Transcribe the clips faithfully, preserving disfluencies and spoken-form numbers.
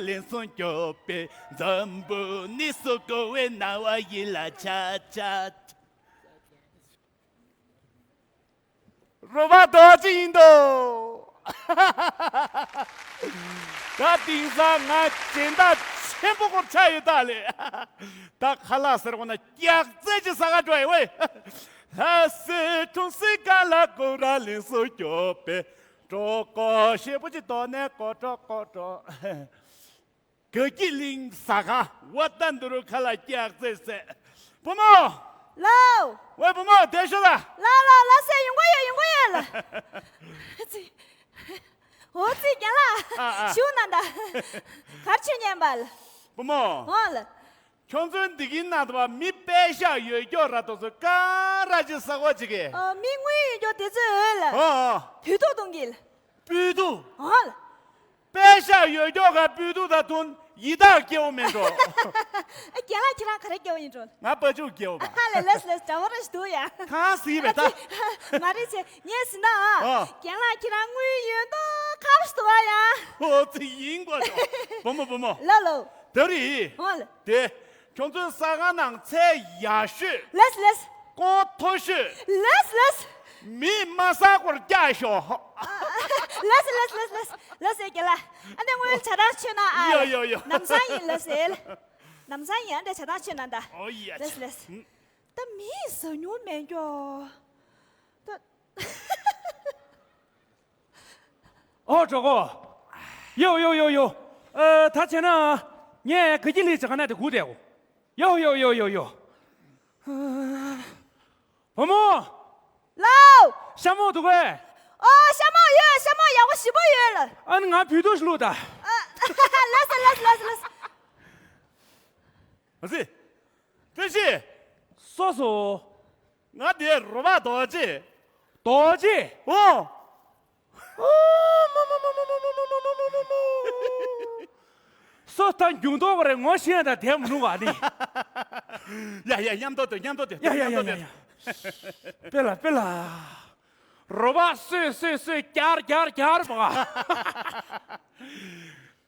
ལན་གསུམ་སྐྱོབ་པའི་འཛམ་བུ་གནས་སུ་བཀོད་པའི་སྣང་བ་ཡིད་ལ་འཆར་འཆར། རོལ་པ་རྡོ་རྗེ་ཡིན་དོ། ད་དེང་སང་ང་སྦྱིན་བདག་ཆེན་པོ་སྐོར་ཆགས་ཡོད་ད་ལེ། ད་ཁ་ལག་ཟེར་བ་ན་སྐྱག་རྫས་ཅིག་ཟ་ག་འགྲོ་ཡི་ཝེ། ལྷ་སའི་འཁྲུངས་སའི་ཀ་ལ་ཀུ་ར་ལན་གསུམ་སྐྱོབ་པའི་གྲོགས་པོ་ཞེ་པོ་ཅིག་དོ་ནས་ཀོ་ཀྲོ་ཀོ་ཀྲོ། དགའ་སྐྱིད་གླིང་ཟ་ཁང་ཝ་ཏན་དུ་རུ་ཁ་ལ་སྐྱག་རྫས་ཟས། བུ་མོ། ལའོ། ཝེ་བུ་མོ་དེ་ཤོད་ལ། ལ་ལ་ལ་སེ་ཡོང་གི་ཡོད་ཡོང་གི་ཡོད་ལ། ཙི། འོ་ཙི་རྒན་ལགས། ཨ་ཨ། ཞུ་ན་ད། གར་ཆོད་ཉན་པ་ལ། བུ་མོ། འོ་ལ། ཁྱོད་ཚོའི་འདི་གིན་ན་དུ་བ་མི་པད་ཤག་ཡོད་ཀྱོག་ར་དོ་ཚོ་ཀ་ར་ཅི་ས་གོ་ཅི་གེ། ཨ་མི་དངུལ་ཡོད་ཀྱོག་དེ་ཚོའི་འོས་ལ། ཨོ་ཨོ། བུད་ཐུག་གཏོང་གི་ལ། བུད་ཐུག་ཨོ་ལ། པད་ཤག་ཡོད་ཀྱོག་ག་བུད་ཐུག་ད་དུང་ཡི་དྭགས་སྐྱེ་བོ་མིན་འགྲོ། ཨ་རྒན་ལགས་ཁྱེད་རང་ག་རེ་སྐྱེ་བོ་ཡིན་འགྲོ། ང་པ་ཅུག་སྐྱེ་བོ་པ། ཧ་ལས་ལས་ལས་འདྲ་བོ་ར་ཞིག་འདུག་ཡ། གང་ཟིག་བས་ད། མ་རེད་ཆེ་ངས་ཟིན་ན་ཨ། ཨ། རྒན་ལགས་ཁྱེད་རང་དངུལ་ཡོད་མདོག་ཁ་པོ་ཞིག་འདུག་བ་ཡ། ཨོ་ཙི་ཡིན་དགོས་འགྲོ། བུ་མོ་བུ་མོ། ལོ་ལོ། ད་རེད། ཨོ་ལ། དེ། ཁྱོད་ཚོའི་ཟ་ཁང་ནང་ཚལ་ཡག་ཤོས། ལེས་ལེས། གོང་མཐོ་ཤོས། ལེས་ལེས། མིས་མ་ཟ་སྐོར་བཀྱག་ཤོག་ལེས་ལེས་ལེས་ལེས་ལེས་ཟེར་གྱི་ལ། ཨ་ནི་དངུལ་ཇ་དང་ཆུ་ན་ཨ། ཡོ་ཡོ་ཡོ། ནམ་སང་ཡིན་ལེས་ཟེར། ནམ་སང་ཡིན་ཨ་འདྲ་ཇ་དང་ཆུ་ན་ད། ཨོ་ཡ། ལེས་ལེས། ད་མིས་ཟ་མྱོང་མེད་ཀྱོ། ད། ཨོ་གྲོགས་པོ། ཡོ་ཡོ་ཡོ་ཡོ། ཨ། ད་བྱས་ན། ངས་དགའ་སྐྱིད་གླིང་ཇ་ཁང་ནང་དེ་སྒུག་བསྡད་གོ། ཡོ་ཡོ་ཡོ་ཡོ་ཡོ། བུ་མོ། ལའོ། ཤ་མོག་འདུག་གས། ཨོ་ཤ་མོག་ཡོད། ཤ་མོག་ཡག་པོ་ཞེ་པོ་ཡོད་ལ། ཨ་ནི་ང་བུད་ཐུག་ཞིག་བླུགས་ད། ཨ། ལགས་སོ་ལགས་སོ་ལགས་སོ་ལགས་སོ། ཨ་ཙི། བཀྲ་ཤིས། སོ་སོ། ང་དེ་རོ་བ་རྡོ་རྗེ། རྡོ་རྗེ། ཨོ། སོ་ད་རྒྱུག་མདོག་རེད་ངོ་ཤེས་ད་དེ་མི་འདུག་ག་ནི། ཡ་ཡ་མཉམ་དུ་སྡོད། མཉམ་དུ་སྡོད། ཡ་ཡ་ཡ་མཉམ་དུ་ཡ་སྡོད། ཡ། དཔེ་ལ་དཔེ་ལ། རོ་བ་སོས་སོས་སོས་རྒྱར་རྒྱར་རྒྱར་བ།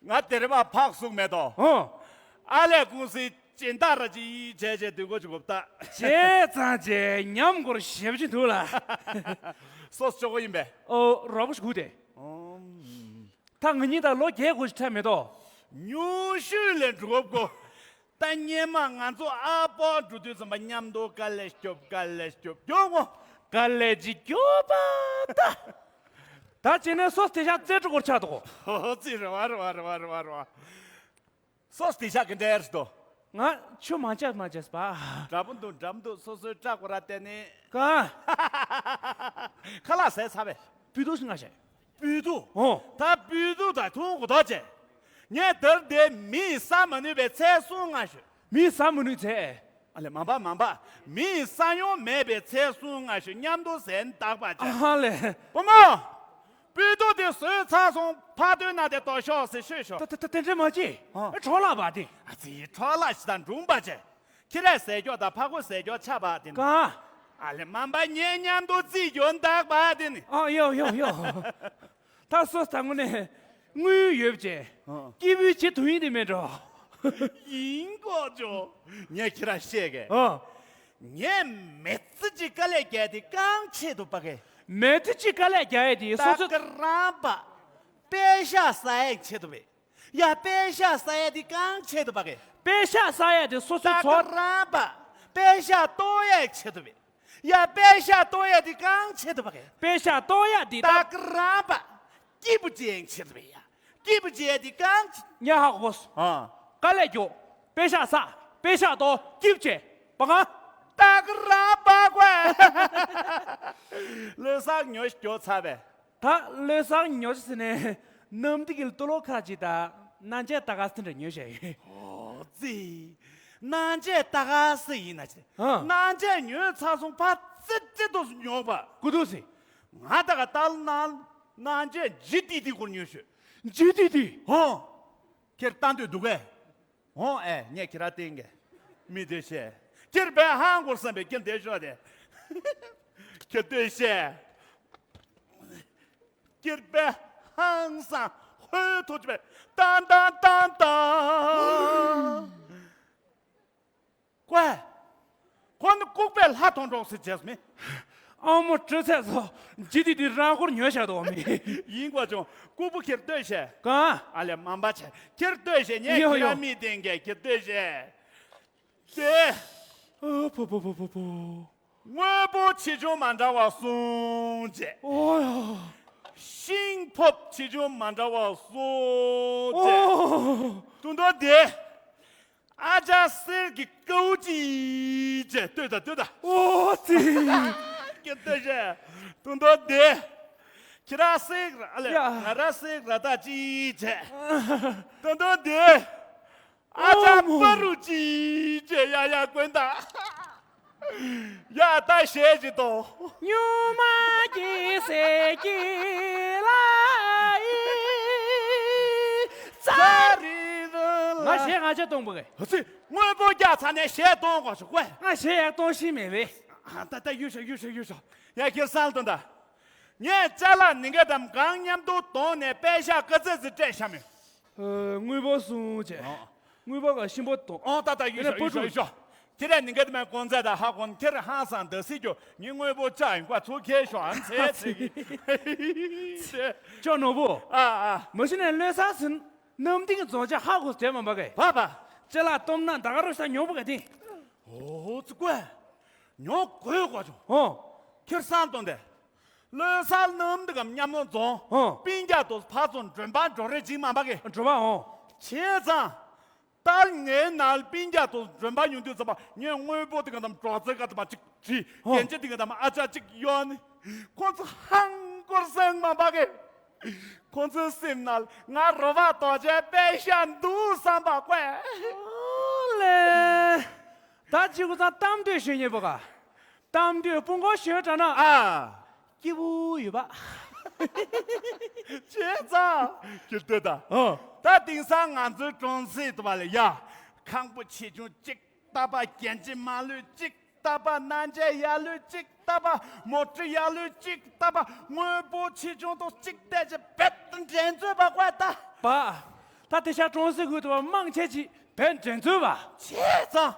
ང་དེ་རེ་བ་ཕག་གཟུགས་མེད་དོ། ཨོ། ཨ་ལས་ཀུང་སིའི་སྦྱིན་བདག་ར་ཅིག་བྱས་བྱས་སྡོད་དགོས་ཅིག་གོ་ད། བྱས་ཙང་བྱས་ཉམས་སྐོར་ཞེ་པོ་ཅིག་འདུག་ལ། སོ་སོ་ཅོག་གོ་ཡིན་པས། ཨོ་རོགས་པ་ཞིག་སྒུག་དེ། ཨོ། ད་ང་གཉིས་ད་ལོ་བརྒྱད་དགུ་ཞིག་ཕྲད་མེད་དོ། ཉུང་ཤོས་ལས་འགྲོ་དགོས། ད་སྔོན་མ་ང་ཚོ་ཨ་ཕོ་འགྲོ་དུས་ཙམ་པ་མཉམ་དུ་དཀའ་ལས་སྐྱོབ། དཀའ་ལས་སྐྱོབ་སྐྱོབ་ངོ་། དཀའ་ལས་ཅིག་སྐྱོབ་པ་ད། ད་བྱས་ནས་སོ་དེ་ཤག་རྩེ་གྲོགས་སྐོར་ཆགས་འདུག་ཧོ་ཙི་རེ་བ་རེ་བ་རེ་བ་རེ་བ་རེ་བ། སོ་དེ་ཤག་གི་འདྲེར་དོ། ང་ཆུ་མ་བཅག་མ་བཅག་པ། འདྲ་པོ་འདུག་འདྲ་མི་འདུག་སོ་སོའི་སྐྲ་སྐོར་ར་བལྟས་ནས། གང་། ཁ་ལག་ཟས་ཚར་བས། བུད་ཐུག་ང་བྱས། བུད་ཐུག་ཨོ། ད་བུད་ཐུག་ད་འཐུང་གོ་ཐག་བཅད། ངས་དེར་དེ་མིས་ཟ་མ་ནུས་པའི་ཚལ་གསུམ་ང་ཞོས། མིས་ཟ་མ་ནུས་ཚལ། ཨ་ལས་མ་འབའ་མ་འབའ། མིས་ཟ་མྱོང་མེད་པའི་ཚལ་གསུམ་ང་ཞོས། མཉམ་དུ་ཟས་བདག་པ་བྱས། ཨ་ལས། བུ་མོ། བུད་ཐུག་དེ་ཟོས་ཚར་སོང་། ཕ་དོན་ན་དེ་དོ་ཤོག་ཟེར་ཤོད་ཤོག་ད་ད་ད་དེ་འདྲ་མ་བྱེད། ཨ། འཕྲོ་བརླག་པ་དེ། ཨ་ཙི་འཕྲོ་བརླག་ཞིག་དང་འགྲུང་པ་བྱས། ཁྱི་རས་ཟས་སྐྱོག་དང་ཕ་གོ་ཟས་སྐྱོག་ཆ་བ་དེ་ནི། གང་། ཨ་ལེ་མམ་པ་ངེད་མཉམ་དུ་རྩིས་སྐྱོག་འདག་པ་དེ་ནི། ཨ་ཡོ་ཡོ་ཡོ། ད་སོ་ད་དངོས་གནས་དངུལ་ཡོད་བྱས། ཨ། སྐྱིད་པོའི་བྱེད་ཐུབ་ཡིན་དེ་མེད་འགྲོ། ཡིན་གོ་ཅོ། ངས་ཁྱི་ར་བཤད་གས། ཨ། ངས་མི་ཚེ་གཅིག་དཀའ་ལས་རྒྱག་དེ་གང་ཆེད་དུ་པ་གས། མི་ཚེ་གཅིག་དཀའ་ལས་རྒྱག་ཡས་དེ་སོ་སོ། ད་ག་རང་པ། པད་ཤག་ཟ་ཡས་ཆེད་དུ་བས། ཡ་པད་ཤག་ཟ་ཡས་དེ་གང་ཆེད་དུ་བ་གས། པད་ཤག་ཟ་ཡས་དེ་སོ་སོའི་ད་ཚོར། ག་རང་པ། པད་ཤག་གཏོང་ཡས་ཆེད་དུ་བས། ཡ་པད་ཤག་གཏོང་ཡས་དེ་གང་ཆེད་དུ་བ་གས། པད་ཤག་གཏོང་ཡས་དེ་ད་ད་ག་རང་པ། སྐྱིད་པོ་ཅན་ཆེད་དུ་བས་ཡ། སྐྱིད་པོ་ཅན་དེ་གང་ཆེ། ཉ་ཧ་གོ་སོ། ཨ། དཀའ་ལས་རྒྱོབ། པད་ཤག་ཟ། པད་ཤག་གཏོང་། སྐྱིད་པོ་ཅན། བ་གང་། ད་ག་རང་པ་གོ། ལོ་སར་ཉོ་ཞིག་རྒྱོབ་ཚར་བས། ད་ལོ་སར་ཉོ་ཆ་ཟེར་ནས་གནམ་བདེ་སྐྱིད་ལ་ལྟོ་ལོག་ཁ་ཅིག་དང་སྣང་ཆས་ལྟ་ག་སེ་འདྲ་ཉོས་བཞག་ཡིན། ཨོ་ཙི། སྣང་ཆས་ལྟ་ག་སེ་ཡིན་ན་ཅི། ཨ། སྣང་ཆས་ཉོས་ཚར་སོང་ཕ་ཙི་ཙི་ཏོག་སུ་ཉོག་པ། ཀུ་ཏུ་སི། ང་ད་ག་ལྟ་ལ་ན་སྣང་ཆས་ཇི་ཏི་ཏི་སྐོར་ཉོས་ཤོད། ཇི་ཏི་ཏི། ཧོ། ཁྱེད་ལྟ་འདོད་འདུག་གས། ཧོ་ཨེ་ངས་ཁྱེད་ར་བསྟན་གས། མི་དེ་བཤད། ཁྱེད་པའི་ཧང་སྐོར་བསམ་པའི་ཁྱེད་དེ་ཤོག་དེ། ཁྱེད་དེ་བཤད། ཁྱེད་པའི་ཧང་སང་ ཧོ། ཐུགས་རྗེ་ཆེ། ཏན་ཏན་ཏན་ཏན། ཀོ། ཁོ་ནི་ལྐུགས་པའི་ལྷ་མཐོང་གྲོགས་སུ་བྱས་མེད། ཨ་མོ་སྤྲོ་ཚད་སོ། ཇི་དུས་དུས་རང་འཁོར་ཉོས་བཞག་འདུག་མི། ཡིན་གོ་ཅུང་ལྐུགས་པོ་ཁྱེར་ལྟོས་ཤེས། གང་། ཨ་ལས་མམ་པ་ཆེ་ཁྱེར་ལྟོས་ཤེས། ངས་ཡོ་ཁྱེད་ཡོ། རང་མི་བསྟན་གས་ཁྱེར་ལྟོས་ཤེས། དེ། ཨ་ཕོ་ཕོ་ཕོ་ཕོ་ཕོ། དངོས་པོ་ཆེ་ཆུང་མ་འདྲ་བ་གསུམ་བྱས། ཨོ་ཡ། ཤིང་ཕོབ་ཆེ་ཆུང་མ་འདྲ་བ་གསུམ་བྱས། ཨོ། དུང་དུང་དེ། ཨ་ཅག་གསེར་གྱི་ཀའུ་ཅི་བྱས། ལྟོས་དང་ལྟོས་དང་། ཨོ་ཙི། ཁྱེད་ལྟོས་ཤེས། དུང་དུང་དེ། ཁྱེད་རང་གསེར་ར་ཨ་ལས། ཡ། ང་རང་གསེར་ར་ད་ཅི་བྱས། དུང་དུང་དེ། ཨ་ཅག་ཨོ་མོ། པ་རུ་ཅི་བྱས། ཡ་ཡ་དགོན་དང་། ཡ་ད་ཞེས་ཅི་དོ། སྨྱུག་མ་གི་སེ་གི་ལ་ཡི་ཙ་རི་རུ་ལ། ང་ཞེས་ང་ཅག་གཏོང་པ་གི། ཧ་སི། དངོས་པོ་རྒྱག་ཚར་ནས་ཞེས་གཏོང་དགོས་ཤོག་ཀོ། ང་ཞེས་ཡག་གཏོང་ཤེས་མེད་པས། ཨ་ད་ད་གཡུག་ཤོག་གཡུག་ཤོག་གཡུག་ཤོག་ཡ་ཁྱེད་སང་ལ་དོན་དང་། ངས་ཅ་ལག་ནི་ག་དམ་གང་མཉམ་དུ་གཏོང་ནས་པད་ཤག་ག་ཚད་ཙི་སྤྲད་ཤ་མེད། ཨ། དངོས་པོ་གསུམ་བྱས། ཨོ། དངོས་པོ་ག་ཤིང་པོ་དང་། ཨོ་ད་ད་ཡུལ་ཤོག་ཡུལ་ཤོག་ཡུལ་ཤོག་ཁྱེད་རང་ནི་ག་དམ་གོང་ཚད་དང་ཧ་གོ་ཁྱེད་རང་ཧང་སང་འདི་སྲིད་རྒྱུ་ངའི་དངོས་པོ་ཅག་ཡིན་པ་ཚུར་ཁྱེར་ཤོག་ཨ་ཚེ་ཚེ་གི། ཅོ་ནོར་བུ། ཨ་ཨ། མ་གཞི་ནས་བློན་སར་ཟིན། གནམ་ལྡིང་རྫོང་ཆ་ཧ་གོ་དེ་མ་འབའ་གི། བ་བ། ཅ་ལག་སྟོབས་ན་ད་ག་རུ་ཤ་ཉོ་བ་ག་དེ། ཨོ་ཙི་ཀོ། ཉོ་དགོས་གོ་ཅོ། ཨོ། ཁྱེད་སང་དོན་དེ། བློན་སར་གནམ་ལྡིང་གམ་མཉམ་མོ་རྫོང་། ཨོ། པིན་རྒྱ་དོ་ཕ་ཚོ་མགྲོན་པ་འགྲོ་རེ་ཅིག་མ་འབའ་གི། འགྲོ་བ་ཨོ། བྱས་ཙང་། ཏར་ངའི་ནང་པིན་རྒྱ་དོ་མགྲོན་པ་ཉུང་དུས་ཙམ་པ་ངས་དངོས་པོ་དེ་ག་དམ་གྲོགས་ཚེ་ག་དམ་ཅིག་བྲིས། ཨོ། རྒན་ཆེ་དེ་ག་དམ་ཨ་ཅག་ཅིག་ཡོད་ནི། ཁོ་ཚོ་ཧང་སྐོར་སེང་མ་འབའ་གི། ཁོ་ཚོའི་སེམས་ནང་ང་རོ་བ་རྡོ་རྗེ་པད་ཤག་འདུག་བསམ་པ་ཀོ། ཨོ་ལེ། ད་ཅི་གུ་ཚང་གཏམ་འདོད་ཞུ་ཉེ་པོ་ག་གཏམ་འདོད་སྤུ་འགོ་ཞོན་དྲ་ན། ཨ། སྐྱིད་པོ་ཡོད་པ། བྱས་ཙང་། ཁྱེད་ལྟོས་དང་། ཨོ། ད་དེང་སང་ང་ཚོའི་གྲོང་གསེབ་དུ་བ་ལ་ཡ། ཁང་པ་ཆེ་ཆུང་གཅིག་ཏ་པ་རྒྱན་ཆ་མ་ལུས་གཅིག་ཏ་པ་སྣ་འཇལ་ཡ་ལུས་གཅིག་ཏ་པ་མོ་ཊ་ཡ་ལུས་གཅིག་ཏ་པ་དངོས་པོ་ཆེ་ཆུང་དང་གཅིག་བལྟས་ཅི་བེད་འགྲན་རྩོད་པ་ཀོ་ད། པ། ད་དེ་ཤ་གྲོང་གསེབ་ཁུལ་དུ་བ་མང་ཆེ་ཅིག་བེད་འགྲན་རྩོད་པ། བྱས་ཙང་།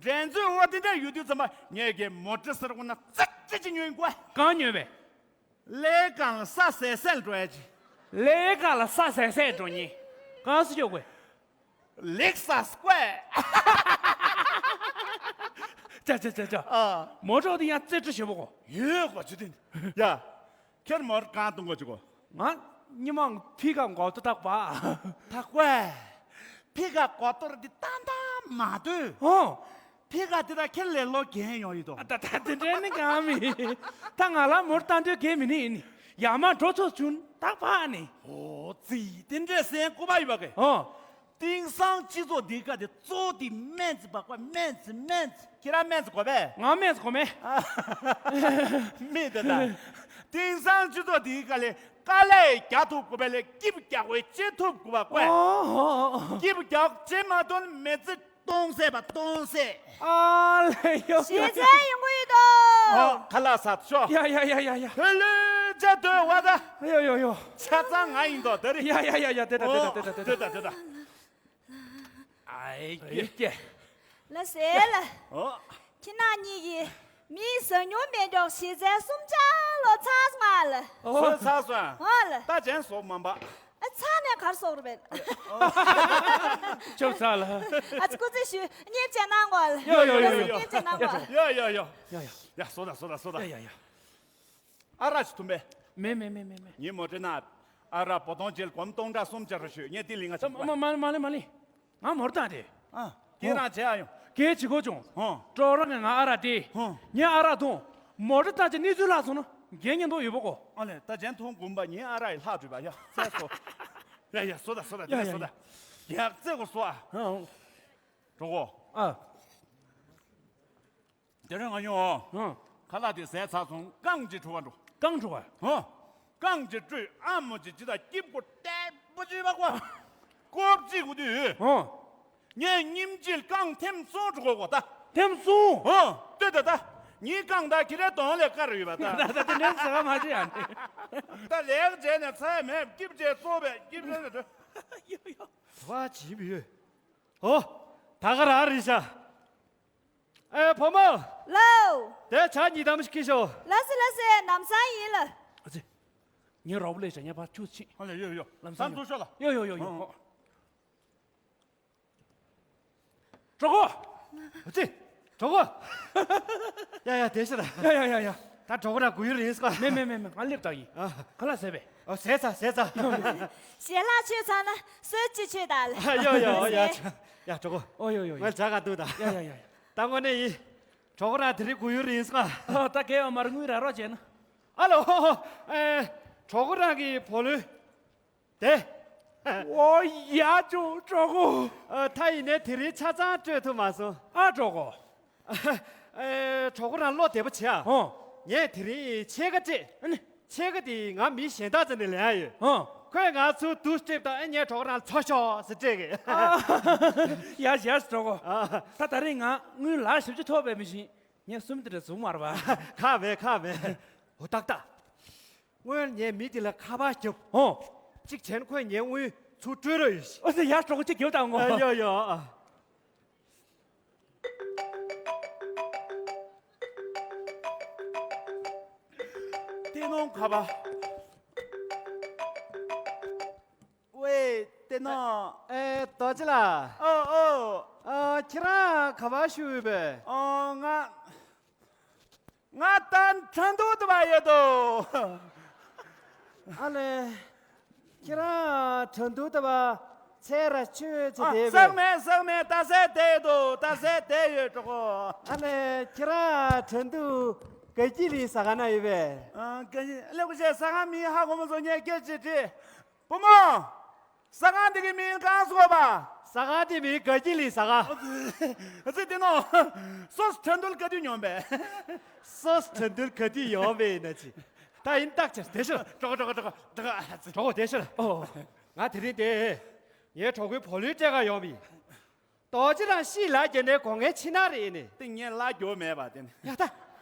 འགྲན་རྩོད་འོ་དེ་འདྲ་ཡོད་དུས་ཙམ་པ་ངས་ཀྱི་མོ་ཊ་སེར་པོ་ན་ཙག་ཙིག་ཅིག་ཉོས་ཀོ། གང་ཉོས་པས། ལས་གང་ལ་ས་ཟད་ཟད་འགྲོ་ཡ་ཅི། ལས་གང་ལ་ས་ཟད་ཟད་འགྲོ་ཉེ། གང་སུ་ཆོག་གོ། ལེགས་ས་སྐོས། ཅ་ཅ་ཅ་ཅ། ཨ། མོ་ཊ་དེ་ཡང་རྩེ་གྲ་ཞེ་པོ་གོ། ཡོད་གོ་ཅི་དེ། ཡ། ཁྱེད་མོ་ཊ་གང་གཏོང་གོ་ཅི་གོ། ང་། ཉི་མ་ཕི་ཀ་འགོ་ཏོ་ཐག་པ། ཐག་པ། ཕི་ཀ་འགོ་ཏོ་ར་དེ་ཏན་ཏན་མ་དུས། ཧོ། ཕི་ཀ་དེ་ད་ཁྱེད་ལས་ལོ་རྒན་ཡོང་ཡི་དོ། ད་ད་དེ་འདྲ་ནི་གང་མི། ད་ང་ལ་མོ་ཊ་ཏན་ཏན་རྒན་མི་ནི་ཡིན། ཡ་མ་འགྲོ་ཚོ་བྱུང་ཐག་པ་ནི། ཨོ་ཙི་དེ་འདྲ་སེང་ཀུ་པ་ཡོད་པ་གི། ཧོ། དེང་སང་སྤྱི་ཚོགས་འདི་ག་དེ་གཙོ་བོ་དེ་སྨན་རྩིས་པ་ཀོ། སྨན་རྩིས་སྨན་རྩིས། ཁྱེད་རང་སྨན་རྩིས་གོ་བས། ང་སྨན་རྩིས་གོ་མེད། མེད་དེ་ད། དེང་སང་སྤྱི་ཚོགས་འདི་ག་ལས་དཀའ་ལས་རྒྱག་ཐུབ་དགོས་པས་ལས་སྐྱིབས་རྒྱག་དགོས་བྱེད་ཐུབ་དགོས་པ་ཀོ། ཨོ་ཧོ། སྐྱིབས་རྒྱག་བྱེད་མ་ཐུབ་ན་མི་ཚེ་སྟོང་ཟད་པ་སྟོང་ཟད། ཨ་ལས་ཡོ། ཞེ་ཚན་ཡོང་གི་ཡོད་དོ། ཨོ་ཁ་ལག་ཟ་ཤོག་ཡ་ཡ་ཡ་ཡ་ཡ། ཧེ་ལེ་ཇ་དོད་བ་ད། ཡོ་ཡོ་ཡོ། ཆ་ཚང་ང་ཡིན་དོ་དེ་རེད། ཡ་ཡ་ཡ་ཡ་དེ་ད་དེ་ད་དེ་ད་དེ་ད། ཨའི་ཀྱེ། ལ་ཟེར་ལ། ཨོ། ཁྱེད་རང་གཉིས་ཀྱིས་མིའི་ཟ་མྱོང་མེད་མགྱོགས་ཞེ་ཚན་གསུམ་ཆ་ལོ་ཚར་སོང་ང་ལ། ཨོ། ཚར་སོང་། ཨོ་ལ། ད་ཅན་སོག་མ་འབའ། ཨ་ཚར་ནས་གར་སོག་རུ་བེད། ཅོབ་ཚར་ལ། ཨ་ཙི་སྐུ་ཚེ་ཞུ་བརྙན་བྱས་གནང་གོ་ལ། ཡོ་ཡོ་ཡོ་ཡོ། བརྙན་བྱས་གནང་གོ་ལ། ཡོ་ཡོ་ཡོ། ཡ་ཡ་ཡ། ཡ་སོ་ད་སོ་ད་སོ་ད། ཡ་ཡ་ཡ། ཨ་རག་ཅིག་འཐུང་པས། མེད་མེད་མེད་མེད་མེད། ངའི་མོ་ཊའི་ནང་ཨ་རག་བོ་དོང་ཅིག་སྒོར་མོ་སྟོང་ཕྲག་གསུམ་ཅིག་རེ་ཞུས། ངས་དེ་ལེན་ག་ཅིག་མ་མ་མ་ལེན་མ་ལེན། ང་མོ་ཊ་བཏང་སྟེ། ཨ། ཁྱེད་རང་བྱས་ཨ་ཡོང་། གལ་ཆེ་གོ་བྱུང་། ཧོ། ཀྲོ་ར་ངས་ང་ཨ་རག་སྟེ། ཧོ། ངས་ཨ་རག་འཐུང་། མོ་ཊ་བཏང་ཅིག་གནས་ཚུལ་ལྷག་སོང་ན་རྒན་ཉན་མདོག་ཡོད་པ་གོ། ཨ་ལས་ད་ཅན་འཐུང་དགོངས་པ་ངའི་ཨ་རག་ཡི་ལྷག་བྲོས་པ་ཡ་ཚད་སོ། ཡ་ཡ་སོ་ད་སོ་ད་ཡ་ཡ་སོ་ད། ཡ་ཚད་གོ་སོ་ཨ། ཧོ། གྲོགས་པོ། ཨ། དེ་རིང་ང་ཉོ། ཧུང་། ཁ་ལག་དེ་ཟས་ཚར་སོང་རྐང་གཅིག་བཀྲུ་བ་འགྲོ། རྐང་བཀྲུ་བ། ཧུང་། རྐང་གཅིག་བཀྲུས་ཨ་མོ་གཅིག་ཇི་ལྟར་སྐྱིབས་ཀོ་ཏེ་པོ་ཅི་བ་ཀོ། ཀོབ་ཅིག་གུ་དུས། ཧུང་། ངས་ཉིན་གཅིག་རྐང་ཐེམ་གསུམ་བཀྲུ་གོ་གོ་ད། ཐེམ་གསུམ། ཧུང་། ལྟོས་ད་ད། ངའི་རྐང་ཐང་ཁྱེད་རའི་གདོང་ལས་དཀར་ཡོད་པ་ད། ད་ད་དེ་ནས་ཟ་མ་བྱེད་ཨ་ནི། ད་ལེགས་བྱས་ནས་ཚ་ཡ་མེད་སྐྱིབས་བྱས་གཙོ་བས་སྐྱིབས་བྱས་ནས། ཡོ་ཡོ། བ་བྱིན་པ་ཡོད། ཨོ། ད་ག་རང་རེད་ཤག་ཨེ་བུ་མོ། ལགས། དེ་ཇ་ཉིས་ཐམ་ཞིག་ཁྱེར་ཤོག་ལགས་སོ་ལགས་སོ། ལམ་སང་ཡིན་ལགས། ཨ་ཙི། ངའི་རོགས་པ་ལས་བྱ་ངའི་ཕར་ཆུ་ཕྱིན། ཨ་ལས་ཡོད་ཡོད། ལམ་སང་ཡོད། ཡོད་ཤོག་ལ། ཡོད་ཡོད་ཡོད་ཡོད། ཨ། གྲོགས་པོ། ཨ་ཙི། གྲོགས་པོ། ཡ་ཡ་བསྡད་ཤོག་ལ། ཡ་ཡ་ཡ་ཡ། ད་གྲོགས་པོ་རང་སྒུག་ཡུན་རིང་སོང་ཨ། མེད་མེད་མེད་མེད། ང་སླེབས་དང་ཡིན། ཨ། ཁ་ལག་ཟས་པས། ཨོ་ཟས་ཚར་ཟས་ཚར། ཞལ་ལག་མཆོད་ཚར་ན་གསོལ་ཇ་མཆོད་དང་ལ། ཡོ་ཡོ་ཡ། ཡ་གྲོགས་པོ། ཨོ་ཡོ་ཡོ་ཡོ། ངས་ཇ་ག་འདུག་ད། ཡ་ཡ་ཡ་ཡ། ད་དངོས་གནས་ཡིན། གྲོགས་པོ་རང་དེ་རིང་སྒུག་ཡུན་རིང་སོང་ཨ། ཨོ་ད་གས་ཡོད་མ་རེད། དངུལ་རག་རོགས་བྱས་ན། ཨ་ལོ། ཨེ། གྲོགས་པོ་རང་གི་བུ་ལོན། དེ། ཨོ་ཡ་ཅོ་གྲོགས་པོ། ཨ། ད་ཡིན་ནའི་དེ་རིང་ཆ་ཚང་སྤྲོད་ཐུབ་མ་སོང་། ཨ་གྲོགས་པོ། ཨེ། གྲོགས་པོ་རང་བློ་བདེ་པོ་བྱེད་ཨ། ཨོ། ངས་དེ་རིང་ཕྱེད་ཀ་སྤྲད། ཨ་ནི། ཕྱེད་ཀ་དེ་ང་མི་གཞན་དག་ཚོ་ནས་ལེན་ཡ་ཡོད། ཨོ། ཁོས་ང་ཚུར་དུ་སྤྲད་དང་ཨེ་ངས་གྲོགས་པོ་རང་ལ་འཚོ་ཤོག་ཟེར་སྤྲད་གི། ཨ། ཡ་ཡ་གྲོགས་པོ། ཨ། ད་ད་རིང་ང་དངུལ་ལག་བཞི་བཅུ་ཐོབ་པའི་མི་ཤིང་ངས་གསུམ་དེ་འདྲ་བཟུང་མ་རེད་པ། ཁག་མེད་ཁག་མེད། འོ་ཏག་ཏག་སྔོན་ངས་མི་དེ་ལ་ཁ་པར་བརྒྱབ། ཨོ། གཅིག་བྱས་ན་ཁོས་ངའི་དངུལ་ཚུར་སྤྲོད་རོགས་ཡོད་ཤི། ཨོ་ཙི་ཡ་གྲོགས་པོ་གཅིག་རྒྱབ་དང་ངོ་། ཨ་ཡོ་ཡོ། ཨ། ཏེ་ནོ་ཁ་པར། ཝེ་ཏེ་ནོ། ཨེ་རྡོ་རྗེ་ལགས། ཨོ་ཨོ། ཨ་ཁྱེད་རང་ག་པར་བཞུགས་ཡོད་པས། ཨོ་ང་། ང་ད་ཁྲིན་ཏུའུ་དུ་བ་ཡོད་དོ། ཨ་ལེ། ཁྱེད་རང་ཁྲིན་ཏུའུ་དུ་བ་ཚེ་ར་ཆོས་ཚེ་ཨ་དེ་བས། ཟག་མེད་ཟག་མེད་ད་ཟེ་དེ་ཡོད་དོ་ད་ཟེ་དེ་ཡོད་གྲོགས་པོ། ཨ་ལེ་ཁྱེད་རང་ཁྲིན་ཏུའུ་ག་ཀི་ལི་ཟ་ཁང་ན་ཡོད་པས། ཨ་ག་ཀི་ལི་ཀུ་ཤེ་ཟ་ཁང་མི་ཧ་གོ་མོ་ཚོ་ངས་སྐད་ཅིག་དྲིས། བུ་མོ། ཟ་ཁང་འདི་གི་མིང་གང་ཟེར་བ། ཟ་ཁང་འདི་མིང་ག་ཀི་ལི་ཟ་ཁང་། ཨ་ཙི་དེ་ནོ། སོ་སོ་ཁྲིན་ཏུའུ་ག་དུས་ཡོང་པས། སོ་སོ་ཁྲིན་ཏུའུ་ག་དུས་ཡོང་པས་ན་ཅི། ད་ཡིན་བཏགས་ཆེ་དེ་ཤོད། གྲོགས་གྲོགས་གྲོགས་གྲོགས་ཨ་ཙི། གྲོགས་པོ་དེ་ཤོད། ཨོ། ང་དེ་རིང་དེ། ངའི་གྲོགས་པོའི་བུ་ལོན་སྤྲད་ག་ཡོང་བ་ཡིན། རྡོ་རྗེ་རང་ཤི་ལ་རྒྱ་ནས་གོ་ངའི་ཕྱི་ནང་རེད་ནི། དེ་ངས་ལ་རྒྱོ་མེད་པ་དེ་ནི། ཡ་ད།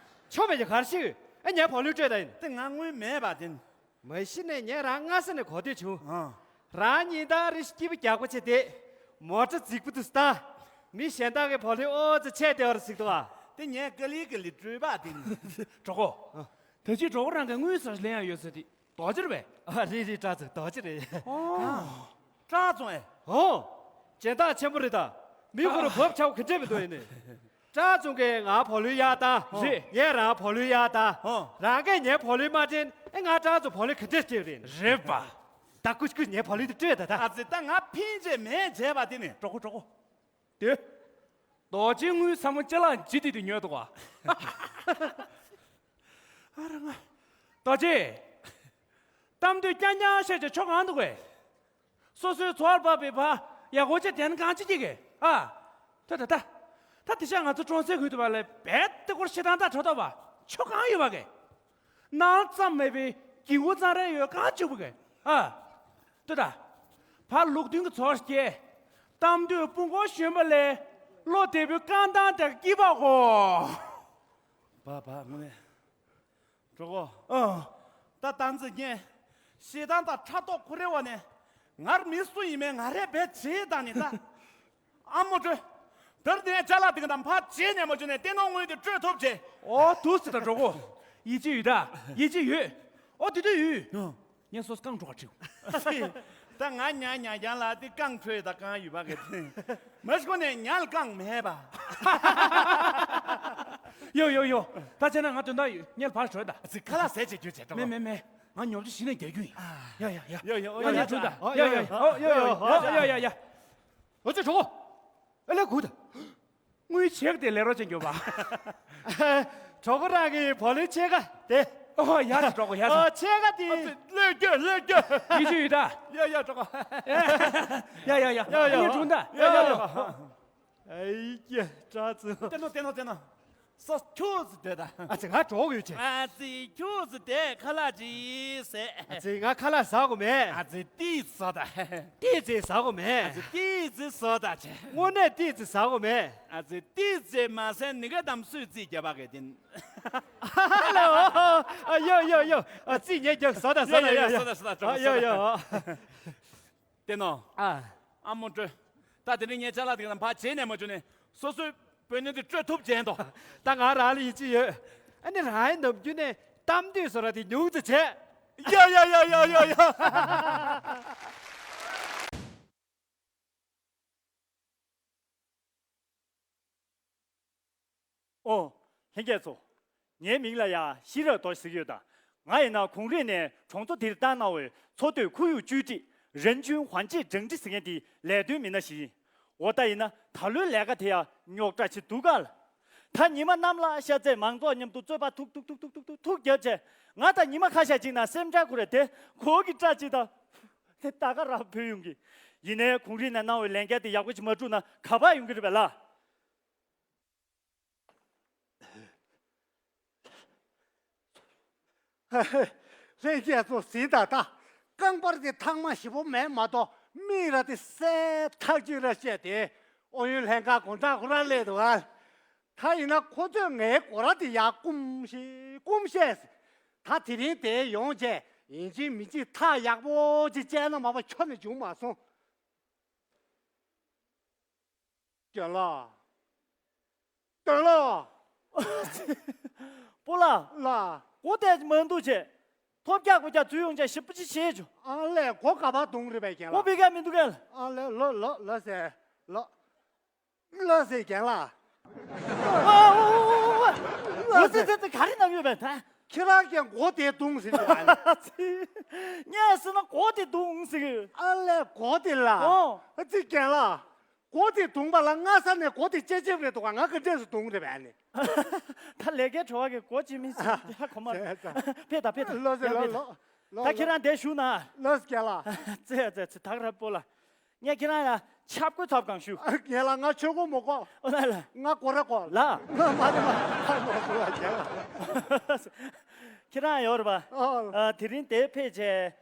ཆོ་མེད་ཀྱི་གར་ཤི་ཡོད། ཨ་ངའི་བུ་ལོན་སྤྲད་ད་ཡིན། དེ་ང་དངུལ་མེད་པ་དེ་ནི། མ་གཞི་ནས་ངས་རང་སྔ་ས་ནས་གོ་ཐོས་བྱུང་། ཨ། རང་ཉིན་ལྟར་རེ་བཞིན་སྐྱིད་པོ་རྒྱག་པོ་བྱས་ཏེ། མོ་ཊ་རྫིག་པོ་འདུག་ད། མི་གཞན་དག་གི་བུ་ལོན་ཨོ་ཙི་ཆད་དེ་བར་གཟིགས་འདུག་ཨ། དེ་ངས་ག་ལི་ག་ལི་སྤྲོད་པ་དེ་ནི། གྲོགས་པོ། ཨ། ད་ཅི་གྲོགས་པོ་རང་གི་དངུལ་ཟ་ལེན་ཡ་ཡོད་ཟེར་དེ་རྡོ་རྗེ་རེད་པས། ཨ་རེད་རེད་བཀྲ་ཚོ་རྡོ་རྗེ་རེད། ཨོ། བཀྲ་ཚོ་ཨེ། ཨོ། སྦྱིན་བདག་ཆེན་པོ་རེད་ད། མི་ཁོ་རང་བབ་ཆགས་གི་འདྲེ་མི་འདུག་ཡིན་ནི། བཀྲ་ཚོ་གིས་ང་བུ་ལོན་གཡར་ད། རེད། ངས་རང་བུ་ལོན་གཡར་ད། ཨོ། རང་གིས་ངའི་བུ་ལོན་མ་སྤྲད་ཨེ་ང་བཀྲ་ཚོ་བུ་ལོན་ག་འདྲས་སྤྲད་རེད། རེད་པ། ད་ཀུ་ཀུ་ངའི་བུ་ལོན་དེ་སྤྲོད་ད་ད། ཨ་ཙི་ད་ང་ཕིན་ཅེ་མེད་བྱས་པ་དེ་ནི། གྲོགས་པོ་གྲོགས་པོ། དེ། རྡོ་རྗེ་དངུལ་ཚང་མ་ཅ་ལག་ཇི་དེ་དུ་ཉོས་འདུག་ག་ཨ་ར་ང་། རྡོ་རྗེ། གཏམ་འདོད་རྐྱང་རྐྱང་བཤད་ཀྱི་ཆོ་གང་འདུག་གས། སོ་སོའི་འཚོ་བར་བབས་པའི་བ་ཡག་པོ་ཅིག་དན་གང་ཅི་ཅི་གས་ཨ། ད་ད་ད། ད་དེ་ཤ་ང་ཚོ་གྲོང་གསེབ་ཁུལ་དུ་བ་ལས་བེད་དེ་སྐོར་ཤི་ཐང་ད་གྲོ་ད་བ་ཆོ་གང་ཡོད་བ་གས། ནང་ཙམ་མེད་པའི་གྱི་འུ་ཙང་རེ་ཡོད་གང་བཅུག་པ་གས་ཨ། ལྟོས་དང་། ཕར་ལུགས་མཐུན་གྱི་ཚོར་སྐྱེ། གཏམ་འདོད་དཔུང་གོ་གཞོན་པ་ལས། བློ་བདེ་པོའི་རྐང་ཐང་དེ་སྐྱིད་པ་གོ་བ་བ་དངོས་གནས། གྲོགས་པོ། ཨ། ད་ཏང་ཙི་ངས། ཞེ་སྡང་དང་ཕྲག་དོག་ཁོ་རེ་བ་ནས། ངར་མི་སུ་ཡིན་མེད་ང་རེ་བེད་བྱེད་དང་ནི་ད། ཨ་མོ་སྤྲོད། དེར་ནས་ཅ་ལག་དེ་ག་དང་ཕར་བྱེད་ནས་མ་བྱུང་ནས་ཏེ་ནོ་དངུལ་དེ་སྤྲོད་ཐུབ་བྱེད། ཨོ་དུ་སི་ད་གྲོགས་པོ། ཡིད་ཆེས་ཡོད་ད། ཡིད་ཆེས་ཡོད། ཨོ་དེ་དུས་ཡོད། ཡང་། ངས་སོ་སོ་རྐང་བྲོ་བ་ཁྲིའུ། ད་ང་ཉ་ཉ་རྒྱང་ལ་དེ་རྐང་བྲོས་ད་རྐང་ཡོད་པ་གི་དེ། མ་གཞི་ཁོ་ནས་ཉལ་རྐང་མེད་པ། ཡོ་ཡོ་ཡོ། ད་བྱས་ན་ང་དོན་དག་ཡོད། ཉལ་བར་བྲོས་ད། ཚིག་ཁ་ལག་ཟས་བྱེད་རྒྱུ་བྱེད་གྲོགས། མེད་མེད་མེད། ང་ཉོབ་ཆུ་ཞིག་ནས་རྒྱག་རྒྱུ་ཡིན། ཡ་ཡ་ཡ། ཡོ་ཡོ། ཡ་ཡ་ཡ། ཡ་ཡ་ཡ། ཨོ་ཙི་གྲོགས། ཨ་ལེ་གུ་ད། དངུལ་ཆེག་དེ་ལས་རོགས་བྱེད་མགྱོགས་པ། གྲོགས་པོ་རང་གི་བུ་ལོན་ཕྱེད་ཀ་དེ། ཨོ་ཡ་ཅི་གྲོགས་པོ་ཡ་ཅི། ཨོ་ཕྱེད་ཀ་དེ། ཨ་ཙི་ལོས་རྒྱུ་ལོས་རྒྱུ། ཡིད་ཆེས་ཡོད་ད། ཡ་ཡ་གྲོགས་པོ། ཡ་ཡ་ཡ། ཡ་ཡ། ངས་གྲོངས་ད། ཡ་ཡ་ཡ། ཨེ་ཡ་ཏྲ་ཙི། ཏེ་ནོ་ཏེ་ནོ་ཏེ་ནོ། སོ་ཁྱོད་ཟི་དེ་ད། ཨ་ཙི་ང་གྲོགས་ཡོད་ཅེ། ཨ་ཙི་ཁྱོད་ཟི་དེ་ཁ་ལག་ཅི་ཟེ། ཨ་ཙི་ང་ཁ་ལག་ཟ་གོ་མེད། ཨ་ཙི་ཏི་ཟ་ད། ཏི་ཙི་ཟ་གོ་མེད། ཨ་ཙི་ཏི་ཙི་ཟ་ད་ཅེ། དངོས་གནས་ཏི་ཙི་ཟ་གོ་མེད། ཨ་ཙི་ཏི་ཙི་མ་ཟེ་ནི་ག་དམ་སུས་ཙི་རྒྱབ་པ་གེ་ཏིན། ཨ་ལོ། ཨ་ཡོ་ཡོ་ཡོ། ཨ་རྩིས་ཉེས་རྒྱག་བཟོ་དང་བཟོ་དང་ཡོ་ཡོ། ཡོ་ཡོ་བཟོ་དང་བཟོ་དང་ཨ་ཡོ་ཡོ། བསྟན་ནོ། ཨ། ཨ་མོ་སྤྲོད། ད་དེ་རིང་ངའི་ཅ་ལག་དེ་ལ་ཕར་བྱེད་ནས་མ་བྱུང་ནས་སོ་སོའི་བུ་ནི་དེ་སྤྲོད་ཐུབ་བྱས་འདུག་ད་ང་རང་ལ་ཡིད་ཆེས་ཡོད། ཨ་ནི་རང་ཡི་ནམ་རྒྱུན་ནས་གཏམ་དུས་སོ་ར་དེ་ཉུང་ཙམ་བྱས། ཡོ་ཡོ་ཡོ་ཡོ་ཡོ་ཡོ། ཨོ། ལྷན་རྒྱས་ཚོ། ངའི་མིང་ལ་ཡ་ཤེས་རབ་རྡོ་རྗེ་ཟེར་གྱི་ཡོད་ད། ང་ཡིན་ན་གུང་རིང་ནས་གྲོང་ཚོ་འདིར་བཏང་གནང་བའི་འཚོ་སྡོད་ཁོར་ཡུག་བཅོས་སྒྲིག་རན་ཅུན་ཧོན་ཅི་ཀྲང་ཀྲི་ཟེར་མཁན་དེའི་ལས་དོན་མི་སྣ་ཞིག་ཡིན། འོ་ད་ཡིན་ན་ད་ལོའི་ལས་ཀ་དེ་ཡ་རྙོག་དྲ་ཆེ་འདུག་ག་ལ། ད་ཉི་མ་གནམ་ལ་ཤར་ཚེ་མང་ཚོགས་མཉམ་དུ་རྩོད་པ་ཐུག་ཐུག་ཐུག་ཐུག་ཐུག་ཐུག་ཐུག་བརྒྱབ་བྱས། ང་ད་ཉི་མ་ཁ་ཤས་ཅིག་ན་སེམས་ཁྲལ་ཁུར་རེ་དེ་གོ་གི་སྐྲ་ཅིག་དང་། དེ་ད་ག་རང་བུད་ཡོང་གི། ཡིན་ནའི་གུང་རིང་ནས་གནང་བའི་ལས་འགན་དེ་ཡག་པོ་ཅིག་མ་བསྒྲུབས་ན་ག་པར་ཡོང་གི་རེད་པས་ལ། ལྷན་རྒྱས་ཚོ་ཟིན་ད་ད། རྐང་པར་དེ་ཐང་མ་ཞིབ་པོ་མེད་མ་གཏོགས་མིག་ར་དེ་གསལ་ཐག་ཆོད་ར་བཤད་དེ། ཨོ་ཡོན་ལྷན་ཁང་དགོང་དག་ཁོ་རང་སླེབས་འདུག་ཨ། ད་ཡིན་ན་ཁོ་ཚོས་ངའི་སྒོ་ར་དེ་ཡར་བསྐུམ་ཤེས་བསྐུམ་ཤེས། ད་དེ་རིང་དེ་ཡོང་བྱས་ཡིན་གཅིག་མིན་གཅིག་ཐག་ཡག་པོ་ཅིག་བཅད་ན་མ་པ་ཁྱོན་ནས་བྱུང་མ་སོང་། རྒན་ལགས། རྒན་ལགས། སྤོ་ལགས། ལགས། སྒོ་དེ་མ་འདུག་བྱས། ཐོབ་རྒྱག་སྒོ་རྒྱག་འཛུལ་ཡོང་བྱས་ཞིབ་པོ་ཅིག་བྱེད་ཆོག་ཨ་ལས་སྒོ་ག་པར་རྡུང་རེད་པས་རྒན་ལགས། སྒོ་ཕི་ག་མི་འདུག་གས། ཨ་ལས་ལོ་ལོ་ལོ་ཟེར། ལོ། ལོ་ཟེར་རྒན་ལགས། ཨ་ཨོ་ཨོ་ཨོ་ཨོ། ལོ་ཟེར། ཟེར་ཟེར་ག་རེ་གནང་ཡོད་པས་ད། ཁྱེད་རང་གིས་སྒོ་དེ་རྡུང་ཟེར་གྱི་ཨ་ལས། ངས་ཟེར་ན་སྒོ་དེ་རྡུང་ཟེར་གི། ཨ་ལས་སྒོ་དེ་ལ། ཨོ། ཨ་ཙི་རྒན་ལགས། སྒོ་དེ་རྡུང་པ་ལ་སྔ་ས་ནས་སྒོ་དེ་ཅེ་ཅེབ་རེད་འདུག་ག་ང་ག་འདྲས་སུ་རྡུང་རེད་པས་ཨ་ནི། ད་ལས་ཀའི་བྲོ་བ་གི་སྒོ་ཅི་མི་ཤེས་ཧ་གོ་མ་རེད། ཕེབས་དང་ཕེབས་དང་། ལོ་ཟེར་ལོ་ཕེབས་དང་། ལོ་ལོ། ད་ཁྱེད་རང་འདིར་བཞུགས་ན། ལོ་ཟེར་རྒན་ལགས། ཙེ་ཙེ་ཙེ་ད་ག་རང་སྤོ་ལགས། ངས་ཁྱེད་རང་ལ་ཆབ་གོས་ཐོབ་གང་ཞུ། རྒན་ལགས་ང་ཆོས་གོས་མ་གོན། ཨོ་ན་ལ། ང་སྒོ་ར་གོན། ལ། མ་རེད་མ་རེད་མ་རེད་རྒན་ལགས། ཁྱེད་རང་ཡོད་རེད་པ། ཨོ། ཨ་དེ་རིང་འདིར་ཕེབས་བྱས།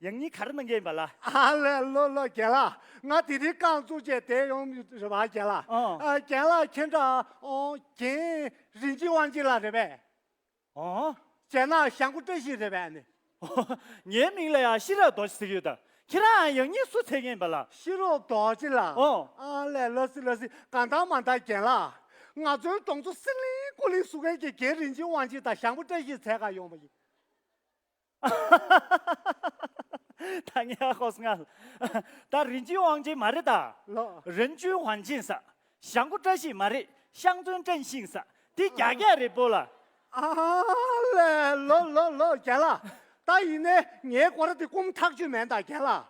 ཡང་སྙིང་ག་རེ་གནང་གི་ཡིན་པ་ལ། ཨ་ལས་ལོ་ལོ་རྒན་ལགས། ང་དེ་རིང་རྐང་བཙུགས་བྱས་དེ་ཡོང་རེད་པ་རྒན་ལགས། ཨོ། ཨ་རྒན་ལགས་ཁྱེད་འདྲ་ཨོ་རྒན་རིན་ཆེན་དབང་ཆེན་ལགས་རེད་པས། ཨོ། བྱས་ན་ཞང་པོ་བཀྲ་ཤིས་རེད་པས་ནི། ངའི་མིང་ལ་ཡང་ཤེས་རབ་རྡོ་རྗེ་ཟེར་གྱི་ཡོད་ད། ཁྱེད་རང་ཡང་སྙིང་སུ་འཚོལ་མཁན་ཡིན་པ་ལ། ཤེས་རབ་རྡོ་རྗེ་ལགས། ཨོ། ཨ་ལས་ལ་སི་ལ་སི་གང་ལྟར་མ་ལྟར་རྒན་ལགས། ང་ཚོའི་གྲོང་ཚོ་སི་ལིང་ཀུ་ལིང་བཟོ་མཁན་གྱི་རྒན་རིན་ཆེན་དབང་ཆེན་དང་ཞང་པོ་བཀྲ་ཤིས་འཚོལ་ག་ཡོང་བ་ཡིན། ད་ངས་ཧ་གོ་སོང་ང་། ད་རིན་ཆེན་དབང་ཆེན་མ་རེད་ད། ལོ། རིན་ཆེན་དབང་ཆེན་ཟེར། ཞང་པོ་བཀྲ་ཤིས་མ་རེད། ཤང་ཙུན་ཀྲེང་ཤིང་ཟེར། དེ་རྒྱ་སྐད་རེད་སྤོ་ལགས། ཨ་ལས་ལོ་ལོ་ལོ་རྒན་ལགས། ད་ཡིན་ནའི་ངའི་སྒོ་ར་དེ་སྐུམ་ཐག་ཆོད་མེད་ད་རྒན་ལགས།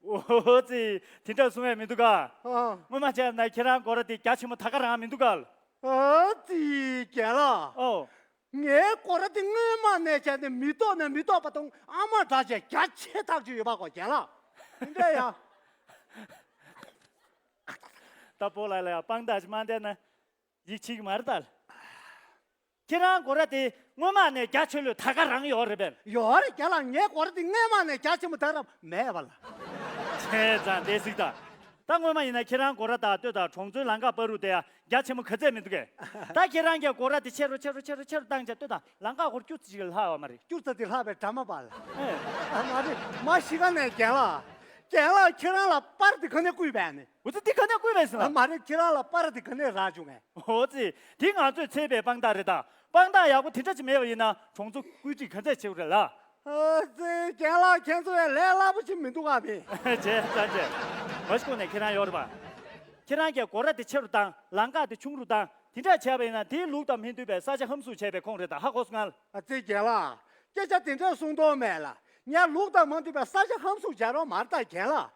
འོ་ཙི། དེ་འདྲ་གསུང་ཡས་མི་འདུག་ག་ཨ། སྔོན་མ་བྱས་ན་ཁྱེད་རང་སྒོ་ར་དེ་རྒྱ་ཆེན་མོ་ད་ག་རང་མི་འདུག་ག་ཨ་ཙི་རྒན་ལགས། ཨོ། ངའི་སྒོ་ར་དེ་སྔོན་མ་ནས་བྱས་ནས་མི་ཐོག་ནས་མི་ཐོག་པ་དང་ཨ་མ་འདྲ་བྱས་རྒྱ་ཆེ་ཐག་ཆོད་ཡོད་པ་གོ་རྒན་ལགས། དེ་འདྲ་ཡ། ད་སྤོ་ལགས་ལ་ཡ་དཔང་རྟགས་ཅིག་མ་བསྟན་ན་ཡིད་ཆེས་ཀྱི་མ་རེད་ད། ཁྱེད་རང་སྒོ་ར་དེ་སྔོན་མ་ནས་རྒྱ་ཆེ་ལོས་ད་ག་རང་ཡོད་རེད་པས། ཡོད་རེད་རྒན་ལགས། ངའི་སྒོ་ར་དེ་སྔོན་མ་ནས་རྒྱ་ཆེན་པོ་ད་རང་མེད་པ་ལ། བྱས་ཙང་བསྡད་ཟིག་ད། ད་སྔོན་མ་ཡིན་ན་ཁྱེད་རང་སྒོ་ར་དང་ལྟོས་དང་གྲོང་ཚོའི་ལམ་ཁ་བར་དུ་དེ་ཡང་རྒྱ་ཆེན་པོ་ག་ཚད་མི་འདུག་གས། ད་ཁྱེད་རང་གིས་སྒོ་ར་དེ་ཆེ་རུ་ཆེ་རུ་ཆེ་རུ་ཆེ་རུ་བཏང་བྱས་ལྟོས་དང་ལམ་ཁ་སྒོར་སྐྱུར་ཙམ་ཞིག་ལྷག་ཡོད་མ་རེད། སྐྱུར་ཙམ་དེ་ལྷག་པའི་གྲ་མ་པ་ལ། ཨེ། ཨ་མ་རེད། མ་གཞི་ག་ནས་རྒན་ལགས། རྒན་ལགས་ཁྱེད་རང་ལ་པར་དེ་ག་ནས་བརྐུས་པས་ནི། འོ་ཙི་འདི་ག་ནས་བརྐུས་པས་ཟེར་ན། ཨ་མ་རེད། ཁྱེད་རང་ལ་པར་དེ་ག་ནས་རག་བྱུང་ངས། འོ་ཙི། དེ་ང་ཚོས་འཚོལ་བའི་དཔང་རྟགས་རེད་ད། དཔང་རྟགས་ཡག་པོ་དེ་འདྲ་ཅིག་མེད་པ་ཡིན་ན་གྲོང་ཚོ་བཀོད་སྒྲིག་ག་ཚད་བྱེད་དགོས་རེད་ལ། ཨ་ཙི། རྒན་ལགས་ཁྱེད་ཚོ་ཡང་ལས་སླ་པོ་ཅིག་མི་འདུག་ག་མི། བྱས་ཙང་བྱས། མ་གཞི་ཁོ་ནས་ཁྱེད་རང་ཡོད་རེད་པ། ཁྱེད་རང་གིས་སྒོ་ར་དེ་ཆེ་རུ་བཏང་། ལམ་ཁ་དེ་ཆུང་རུ་བཏང་། དེ་འདྲ་བྱས་པ་ཡིན་ན་དེའི་ལུགས་དང་མི་མཐུན་པའི་ས་ཆ་ཧམ་བཟུང་བྱས་པའི་ཁོངས་རེད་ད། ཧ་གོ་སོང་ང་། ཨ་ཙི་རྒན་ལགས། སྐད་ཆ་དེ་འདྲ་གསུང་དོན་མེད་ལ། ངས་ལུགས་དང་མ་མཐུན་པའི་ས་ཆ་ཧམ་བཟུང་བྱས་རོགས་མ་རེད་ད་རྒན་ལགས།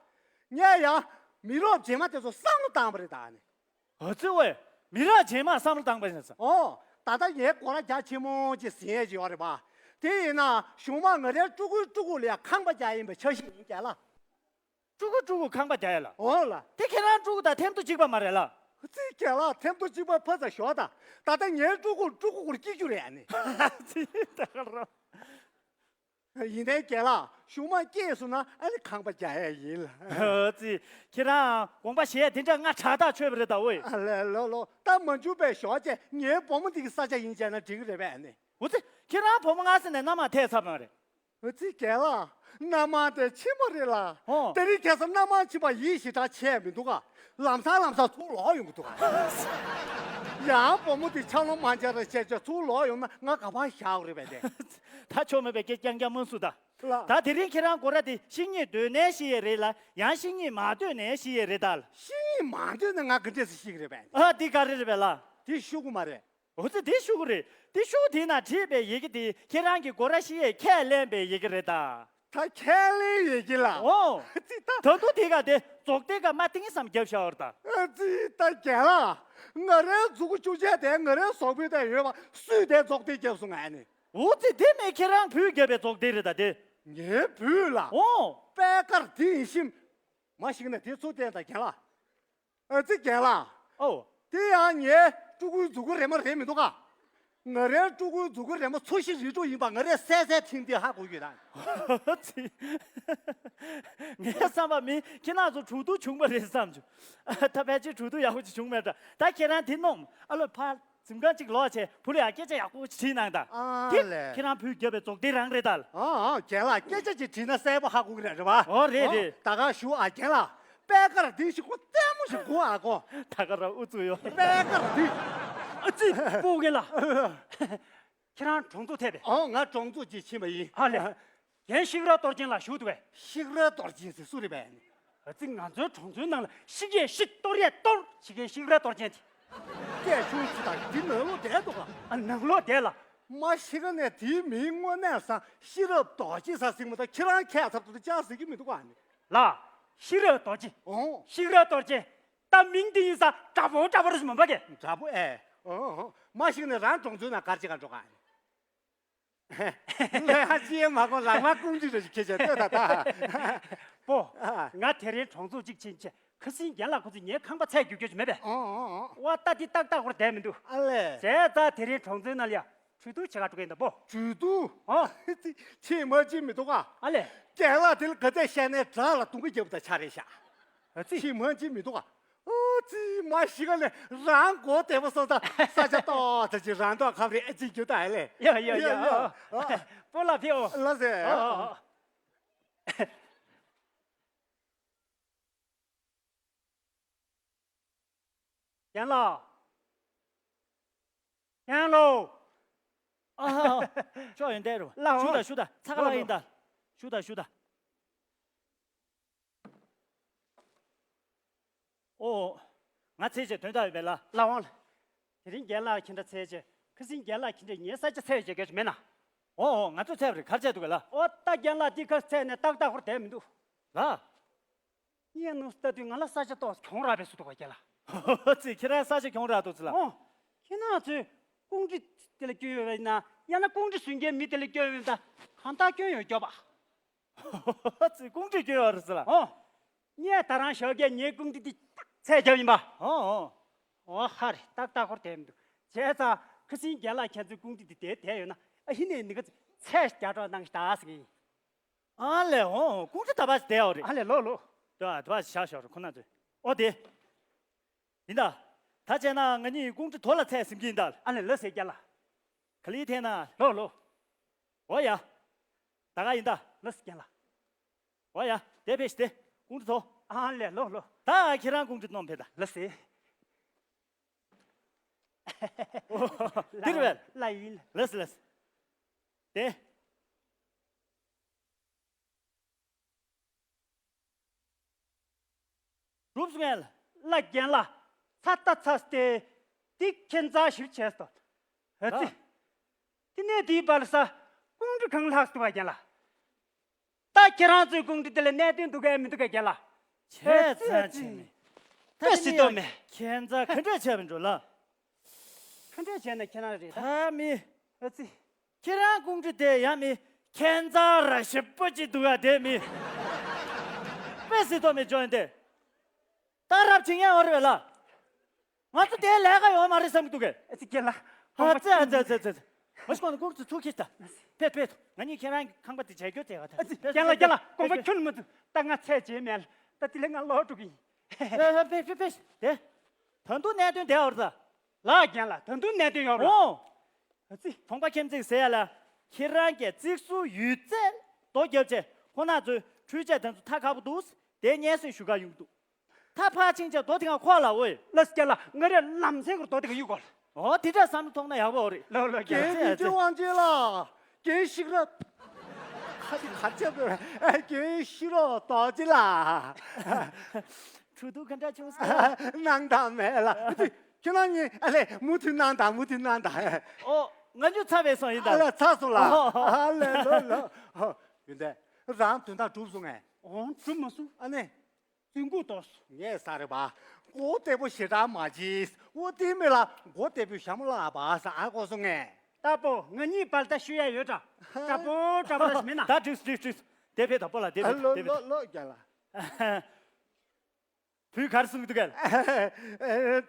ངས་ཡང་མི་རབས་རྗེས་མ་དེ་ཚོ་བསམ་བློ་བཏང་བ་རེད་ད་ནི། ཨ་ཙི་ཝེ། མི་རབས་རྗེས་མ་བསམ་བློ་བཏང་པ་ཡིན་ས། ཨོ། ད་ལྟ་ངའི་སྒོ་ར་རྒྱ་ཆེན་མོ་ཅིག་ཟིན་ཡས་ཅིག་ཡོད་རེད་པ། དེ་ཡིན་ན་གཞུག་མ་ང་རའི་ཕྲུ་གུའི་ཕྲུ་གུ་ལ་ཡང་ཁང་པ་རྒྱག་ཡིན་པའི་འཆར་གཞི་ཡིན་རྒན་ལགས། ཕྲུ་གུ་ཕྲུ་གུ་ཁང་པ་རྒྱག་ཡ་ལ། འོ་ལ། དེ་ཁྱེད་རང་ཕྲུ་གུ་དང་ཐེམ་ཐོ་གཅིག་པ་མ་རེད་ལ། ཙི་རྒན་ལགས་ཐེམ་ཐོ་གཅིག་པ་ཕ་ཚ་ཞོག་ད། ད་ལྟ་ངའི་ཕྲུ་གུ་ཕྲུ་གུ་སྐོར་སྐྱེ་རྒྱུ་རེད་ཨ་ནི། ཙི་ད་ག་རང་། ཡིན་ནའི་རྒན་ལགས་གཞུག་མ་སྐྱེས་སོང་ན་ཨ་ནི་ཁང་པ་རྒྱག་ཡ་ཡིན་ལ། ཙི། ཁྱེད་རང་དགོངས་པ་བཞེས་དེ་འདྲ་ང་དྲག་ཐག་ཆོད་པ་རེད་ད་ཝེ། ཨ་ལེ་ལོ་ལོ། ད་མ་འཇུག་པའི་ཞོག་ཅེ་ངའི་བུ་མོ་འདི་གི་ས་ཆ་ཡིན་བྱས་ན་འགྲིག་གི་རེད་པས་ཨ་ནི། ཁྱེད་རང་བུ་མོ་སྔ་ས་ནས་མནའ་མར་ཐད་ཚར་བ་རེད། ཨ་ཙི་རྒན་ལགས། མནའ་མར་དེ་ཕྱིན་པ་རེད་ལ། ཨོ། དེ་རིང་ཁ་སང་མནའ་མར་ཕྱིན་པ་ཡིད་ཞེ་དྲག་ཆེ་མི་འདུག་ག་ལམ་སང་ལམ་སང་ཚུར་ལོག་ཡོང་གི་འདུག་ག་ཡང་བུ་མོ་དེ་ཆགས་ལོང་མ་འཇལ་ར་བྱས་བྱས་ཚུར་ལོག་ཡོང་ན་ང་ག་པར་བཞག་དགོས་རེད་པས་དེ། ད་ཆོ་མེད་པའི་སྐད་རྐྱང་རྐྱང་མ་གསུང་ད། ལགས། ད་དེ་རིང་ཁྱེད་རང་སྒོ་ར་དེ་བཤིག་སྙིང་འདོད་ནའི་བཤིག་ཡས་རེད་ལ། ཡང་བཤིག་སྙིང་མ་འདོད་ནའི་བཤིག་ཡས་རེད་ད། བཤིག་སྙིང་མ་འདོད་ན་ང་ག་འདྲས་སེ་བཤིག་གི་རེད་པས། ཨ་འདི་ག་རེ་རེད་པས་ལགས། དེ་ཤོག་གུ་མ་རེད། འོ་ཙི་དེ་ཤོག་གུ་རེད། དེ་ཤོག་གུ་དེའི་ནང་བྲིས་པའི་ཡི་གེ་དེ་ཁྱེད་རང་གི་སྒོ་ར་བཤིག་ཡས་ཁས་ལེན་པའི་ཡི་གེ་རེད་ད། ད་ཁས་ལེན་ཡི་གེ་ལགས། ཨོ། ཙི་ད། ད་དུང་དེ་ག་དེ་རྫོགས་ལྡན་ག་མ་ཏིང་སམ་རྒྱབ་བཞག་པ་རེད་ད། ཨ་ཙི་ད་རྒན་ལགས། ང་རའི་མཛུ་གུ་བཅུ་ཆ་དེ་ང་རའི་གཟུགས་པོའི་སྟེང་ཡོད་པ་སུས་དེ་རྫོགས་ལྡན་རྒྱབ་སོང་ང་ནི། འོ་ཙི་དེ་མིན་ཁྱེད་རང་བུས་བརྒྱབ་པའི་རྫོགས་ལྡན་རེད་ད་དེ། ངའི་བུས་ལགས། ཨོ། པད་དཀར་དེ་ཡིན་ཤིམ། མ་གཞི་ནས་དེ་ཚུར་བསྟན་དང་རྒན་ལགས། ཨ་ཙི་རྒན་ལགས། ཨོ། དེ་ཡང་ངའི་ཕྲུ་གུའི་མཛུ་གུ་རེ་མ་རེད་མི་འདུག་ག་ང་རའི་ཕྲུ་གུའི་མཛུ་གུ་རེ་མ་ཚོ་བཞི་རིལ་གྲོ་ཡིན་པ་ང་རའི་གསལ་གསལ་ཐིང་ཐིང་ཧ་གོ་གི་ཡོད་ད། ཨ་ཙི། ངའི་བསམ་པ་མིན་ཁྱེད་རང་ཚོ་གྲོས་བསྡུར་བྱུང་བ་རེད་བསམ་བྱུང་། ད་ཕལ་ཆེར་གྲོས་བསྡུར་ཡག་པོ་ཅིག་བྱུང་མེད་འདྲ། ད་ཁྱེད་རང་དེ་སྣོམ་ཨ་ལོ་ཕར། གཟིམ་ཁང་གཅིག་ལོག་བྱས་བུ་ལ་ཡང་སྐད་ཆ་ཡག་པོ་ཅིག་དྲིས་གནང་དང་། ཨ་དེ་ལས། ཁྱེད་རང་བུས་བརྒྱབ་པའི་རྫོགས་ལྡན་རང་རེད་ད། ཨ་ཨ་རྒན་ལགས་སྐད་ཆ་ཅིག་དྲིས་ན་གསལ་པོ་ཧ་གོ་གི་རེད་རེད་བ། ཨོ་རེད་རེད། ད་ག་ཞུ་ཨ་རྒན་ལགས། པད་དཀར་འདི་ཞིག་གོ་ལྟད་མོ་ཞིག་གོ་ཨ་གོ། ད་ག་རང་ཨུ་ཚུགས་ཡོད། པད་དཀར་འདི། ཨ་ཙི་སྤོ་རྒན་ལགས། ཁྱེད་རང་གྲོང་ཚོ་ཐད་པས། ཨོ་ང་གྲོང་ཚོ་ཅིག་ཕྱིན་པ་ཡིན། ཨ་ལས། རྒན་ཤེས་རབ་གཏོར་ཆེན་ལགས་བཞུགས་འདུག་པས། ཤེས་རབ་གཏོར་ཆེན་ཟེར་སུ་རེད་པས། ཨ་ཙི་ང་ཚོའི་གྲོང་ཚོའི་ནང་ལ་ཤེས་རྒྱས་ཤེས་གཏོར་ཡས་གཏོར་བྱེད་མཁན་ཤེས་རབ་གཏོར་ཆེན་དེ། སྐད་ཆུང་ཅིག་དང་འདི་ནང་ལོགས་བསྡད་འདུག་ག་ཨ་ནང་ལོགས་བསྡད་ལ། མ་གཞི་ག་ནས་དེའི་མིང་དངོས་གནས་སང་ཤེས་རབ་རྡོ་རྗེ་ཟེར་ཟིག་མ་གཏོགས་ཁྱེད་རང་ཁྱད་མཚར་དུ་ཅང་ཟེར་གྱི་མི་འདུག་ག་ཨ་ནི། ལགས། ཤེས་རབ་རྡོ་རྗེ། ཨོ། ཤེས་རབ་རྡོ་རྗེ། ད་མིང་འདི་ཡིན་ས་འདྲ་པོ་འདྲ་པོ་རེད་མ་པ་གས། འདྲ་པོ་ཨེ། ཨོ་ཨོ། མ་གཞི་ནས་རང་གྲོང་ཚོའི་ནང་གར་ཅིག་ག་འགྲོ་ག་ཨ་ནི། ལས་ཧ་ཅི་ཡང་མ་གོ་ལག་མ་ཀུང་ཀྲི་རེ་ཞིག་ཁྱེད་ཅག་ལྟོས་ད་ད། པོ། ཨ། ང་དེ་རིང་གྲོང་ཚོ་གཅིག་ཕྱིན་ཆད་ཁ་སང་རྒན་ལགས་ཁོ་ཚོས་ངའི་ཁང་པ་ཚད་རྒྱུག་རྒྱུ་ཅིག་མེད་པས། ཨོ་ཨོ་ཨོ། ཝ་ད་དེ་ཏག་ཏག་ཁོར་བསྡད་མི་འདུག་ཨ་ལས། བྱས་ཙང་དེ་རིང་གྲོང་ཚོའི་ནང་ལ་ཡ་གྲོས་བསྡུར་བྱེད་ག་འགྲོ་གི་ཡིན་ད་པོ། གྲོས་བསྡུར། ཨོ། ཁྱེད་མ་ཅིག་མི་འདུག་ག་ཨ་ལས། རྒན་ལགས་དེ་ལ་ག་ཚད་བཤད་ནའི་བྲག་ལ་དུང་གི་རྒྱབ་ད་ཆ་རེད་ཤག་ཨ་ཙི། ཁྱེད་མ་ཅིག་མི་འདུག་ག་ཨོ་ཙི་མ་ཤི་ག་ལས་རང་མགོ་བདེ་པོ་སོང་ཙང་ས་ཆ་ཏོག་ཙམ་ཅིག་རང་ཐོག་ཁབ་རེ་ཨེ་ཅིག་རྒྱུ་ད་ཨེ་ལས། ཡ་ཡ་ཡ། ཨ། སྤོ་ལགས་ཕེབས་འོ། ལགས་སེ། ཨ་ཨ་ཨ། རྒན་ལགས། རྒན་ལགས། ཨ་ཧ་ཧ། ཅོག་ཡོན་ཏན་རུ། ལགས་འོང་། ཞུ་ད་ཞུ་ད་ཚ་ག་ལ་ཡིན་ད། ཞུ་ད་ཞུ་ད། ཨོ། ང་ཚེ་ཆེ་དོན་དག་ཡོད་པས་ལ། ལགས་འོང་ལ། དེ་རིང་རྒན་ལགས་ཁྱེད་འདྲ་ཚེ་ཆེ། ཁ་སང་རྒན་ལགས་ཁྱེད་འདྲ་ངའི་ས་ཆ་ཚད་བྱེད་དགོས་མེད་ན། ཨོ་ཨོ་ང་ཚོ་ཚད་པ་རེད་གར་བྱས་འདུག་གས་ལ། ཨོ་ད་རྒན་ལགས་འདི་ཁ་ཚད་ནས་ཏག་ཏག་ཁོར་བསྡད་མི་འདུག་ལ། ངས་ནུ་ལྟ་དུས་ང་ལ་ས་ཆ་ཏོག་གྱོང་རག་པའི་སུ་འདུག་ག་རྒན་ལགས། ཨོ་ཙི་ཁྱེད་རང་ས་ཆ་གྱོང་རག་འདུག་ཙི་ལ། ཨོ། ཁྱེད་རང་ཚོས་ཀུང་ཀྲི་དེ་ལ་སྐྱོན་ཡོད་པ་ཡིན་ན་ཡང་ན་ཀུང་ཀྲི་བཟོ་མཁན་མི་དེ་ལ་སྐྱོན་ཡོད་པ་ཡིན་ད་གང་ལྟར་སྐྱོན་ཡོད་སྐྱོ་པ། ཙི་ཀུང་ཀྲི་སྐྱོན་ཡོད་རེད་ཟེར་ལ། ཨོ། ངས་ད་རང་ཞོགས་ཀས་ངའི་ཀུང་ཀྲི་འདི་ཚད་བརྒྱབ་ཡིན་པ། ཨོ་ཨོ། ཨོ་ཧ་རེ་ཏག་ཏག་ཁོར་དེ་མི་འདུག་བྱས་ཙང་ཁ་སང་རྒན་ལགས་ཁྱེད་ཚོའི་ཀུང་ཀྲི་འདི་དེ་དེ་ཡོད་ན་ཨ་ཧི་ནས་ནི་ག་ཚད་རྒྱ་སྒྲོག་གནང་ཞིག་ད་ཟེར་གི་ཡིན། ཨ་ལས་ཨོ་ཀུང་ཀྲི་ད་པ་ཞིག་དེ་ཡོད་རེད། ཨ་ལས་ལོ་ལོ། ད་ད་པ་ཞིག་བཞག་ཞོག་རེད་ཁོ་ན་ཚོས་ཨོ་དེ། ཡིན་ད། ད་བྱས་ན་ང་གཉིས་ཀུང་ཀྲི་དོ་ལ་ཚད་ཟིན་གྱི་ཡིན་ད། ཨ་ལས་ལོ་ཟེར་རྒྱ་ལ། ག་ལི་ཐེ་ན། ལོ་ལོ། འོ་ཡ། ད་ག་ཡིན་ད། ལོ་ཟེར་རྒྱ་ལ། འོ་ཡ་དེ་ཕེབས་ཤི་དེ་ཀུང་ཀྲི་དོ། ཨ་ལས་ལོ་ལོ། ད་ཁྱེད་རང་ཀུང་ཀྲི་གནོམ་ཕེབས་ད། ལོ་ཟེར། འོ། དེ་རེད་བས། ལ་ཡིན། ལོ་ཟེར་ལོ་ཟེར། དེ། གྲུབ་སོང་ངས་ལ། ལ་རྒན་ལ། ཚ་ཏ་ཚ་སྟེ། འདི་ཁྱེད་ཚ་ཞིབ་བྱས་སོ། ཧ་ཙི། དེ་ནས་དེའི་བར་ས། ཀུང་ཀྲི་གང་ལྷག་སྟུ་བ་རྒན་ལ། ད་ཁྱེད་རང་ཚོའི་ཀུང་ཀྲི་དེ་ལ་གནད་དོན་འདུག་གས་མི་འདུག་གས་རྒན་ལ། ཁྱེད་ཚ་ཅི་མི། ད་དེ་ནས་ཁྱེད་ཚ་ག་འདྲས་བྱས་པ་འགྲོ་ལ། ག་འདྲས་བྱས་ན་ཁྱེད་རང་རེད་ད། ད་མི། ཧ་ཙི། ཁྱེད་རང་ཀུང་ཀྲི་དེ་ཡང་མི་ཁྱད་མཚར་ར་ཞིབ་པོ་ཅིག་འདུག་ཡ་དེ་མི། དཔེ་སྲིད་དོ་མི་ཅོ་ཡིན་ཏེ། ད་རབ་བྱེད་ངན་འོར་བས་ལ། ང་ཚོ་དེའི་ལས་ཀ་ཡོད་མ་རེད་བསམ་གི་འདུག་གས། ཨ་ཙི་རྒན་ལགས། ཨ་ཙི་ཨ་ཙི་ཨ་ཙི་ཨ་ཙི། མ་གཞི་ཁོང་ཚོ་ཀུང་ཀྲི་ཚུར་ཁྱེར་ད། ཕེབས་ཕེབས། ང་གཉིས་ཁྱེད་རང་གི་ཁང་པ་དེ་བྱས་རྒྱུ་དེ་ག་ད། ཨ་ཙི་རྒན་ལགས་རྒན་ལགས་དགོངས་པ་ཁྱོན་མ་ཚུམ། ད་ང་ཚད་བྱེད་མེད་ལ། ད་དེ་ལས་ང་ལོག་འགྲོ་གི་ཡིན། ཕེབས་ཕེབས་ཕེབས་ཕེབས། དེ། ད་དུང་གནད་དོན་དེ་འོར་ད། ལགས་རྒན་ལགས་ད་དུང་གནད་དོན་ཡོད་རེད། ཨོ། ཨ་ཙི། བོང་པ་ཁྱིམ་མཚེས་ཟེར་ཡ་ལ་ ཁྱེད་རང་གིས་ཙིག་ཟུར་ཡོད་ཚད་རྡོ་བརྒྱབ་བྱས་ཁོ་ན་ཚོའི་འཕྲུལ་ཆས་དེ་ཚོ་ཐག་ཁ་པོ་འདུག་དེ་སྙན་སེང་ཞུ་ག་ཡོང་གི་འདུག་ད་ཕར་ཕྱིན་བྱས་རྡོ་དེ་གང་ཁོག་ལ་འོས། ལགས་སོ་རྒན་ལགས། ང་རས་ལམ་སེང་གི་རྡོ་དེ་གང་གཡུག་གོ་ལ། ཨོ་དེ་འདྲ་བསམ་བློ་ཐོངས་ན་ཡག་པོ་རེད། ལགས་ལགས་རྒན། རྒན་མི་འདྲ་དབང་ཆེན་ལགས། རྒན་ཤེས་རབ། ཁ་ཅིག་གར་ཆགས་པའི་རྒན་ཤེས་རབ་རྡོ་རྗེ་ལགས། གྲོས་བསྡུར་ག་འདྲ་བྱུང་སོང་། གནང་དང་མེད་ལགས། ཁྱེད་རང་གཉིས་ཨ་ལས་མུ་མཐུད་གནང་དང་མུ་མཐུད་གནང་དང་། ཨོ་ང་ཚོ་ཚར་བས་སོང་ཡིན་ད། ཨ་ལས་ཚར་སོང་ལགས། ཨོ་ཨོ། ཨ་ལས་ལོ་ལོ། ཨོ་ཡིན་ད། རང་དོན་དག་གྲུབ་སོང་ངས། ཨོ་གྲུབ་མ་སོང་། ཨ་ནི། བཙུན་སྐུ་དོ། ངས་ས་རེ་བ། མགོ་བདེ་པོ་ཞེ་དྲག་མ་བྱེད། འོ་དེ་མེད་ལ་མགོ་བདེ་པོའི་ཞྭ་མོ་ལ་བ་ས་ཨ་གོ་སོང་ངས། ད་པོ་ང་གཉིས་བར་ད་ཤོད་ཡ་ཡོད་དྲ། ད་པོ་ད་པོ་ར་མེད་ན། ད་དྲིས་དྲིས་དྲིས། དེ་ཕེ་ད་པོ་ལ་དེ་ཕེ་ལོ་དེ་ཕེ། ལོ་ལོ་རྒྱ་ལ། བུས་གར་གསུང་གི་འདུག་གལ།